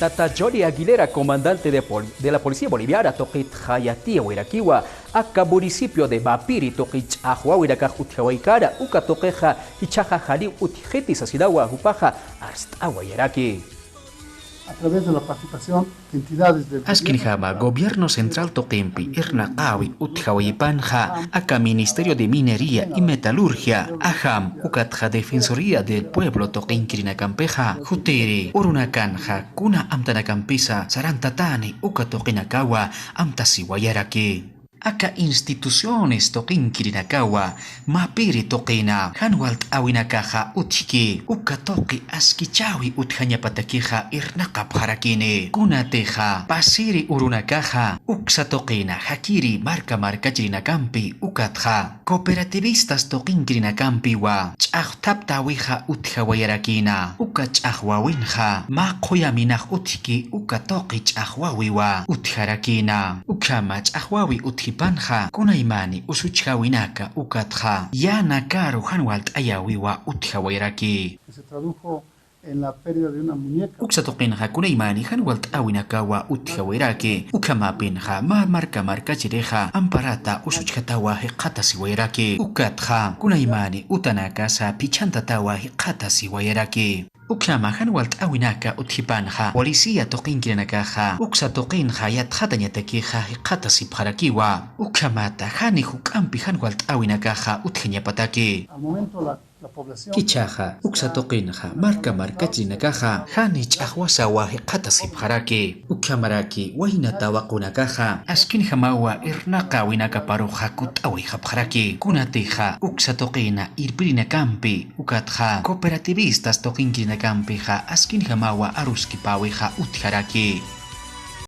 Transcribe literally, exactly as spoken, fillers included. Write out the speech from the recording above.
Tata Johnny Aguilera, comandante de pol-, de la Policía Boliviana, tuqitxa yatiyawayarakiwa, aka municipio de Mapiri tuqi ch'axwawinakax utjawaykana, uka tuqixa jichhaxa janiw utjxiti sasinawa jupaxa arst'awayaraki. A través de la participación de entidades del gobierno. Askinjama gobierno central tuqimpi irnaqawi utjawayipanxa, aka Ministerio de Minería y Metalurgia, ajam, ukatxa Defensoría del Pueblo tuqinkirinakampixa, jutiri urunakanxa kuna amtanakampisa sarantatani uka tuqinakawa amtasiwayaraki. Aka instituciones tuqinkirinakawa, Mapiri tuqina jan walt'awinakaxa utjki, uka tuqi askichäwi utjañapatakixa irnaqapxarakini. Kunatixa pasiri urunakaxa uksa tuqina jakiri marka markachirinakampi ukatxa cooperativistas tuqinkirinakampiwa ch'axwthaptäwixa utjawayarakïna. Uka ch'axwäwinxa mä qhuyaminx utjki uka tuqi ch'axwäwiwa utjarakïna. Ukhama ch'axwäwi utjipanxa kunaymani usuchjäwinaka ukatxa yana karu jan walt'ayäwiwa utjawayaraki. Que se tradujo en la pérdida de una muñeca. Uksa tuqinxa kunaymani jan walt'äwinakawa utjawayraki, ukhamapinxa mä marka markachirixa amparata usuchjatawa jikxatasiwayaraki, ukatxa kunaymani utanakasa phichhantatawa jikxatasiwayaraki. Ukhama jan walt'äwinaka utjipanxa policía tuqinkirinakaxa uksa tuqinxa yatxatañatakixa jikxatasipxarakiwa, ukhamata jani juk'ampi jan walt'äwinakaxa utjañapataki. Al momento la Kichhaxa uksa tuqinxa marka markachirinakaxa jani ch'axwasawa jikxatasipxaraki. Ukhamaraki wayna tawaqunakaxa askinjamawa irnaqäwinakaparuxa kutt'awayxapxaraki. Kunatixa uksa tuqina irpirinakampi ukatxa cooperativistas tuqinkirinakampixa askinjamawa aruskipäwixa utjaraki.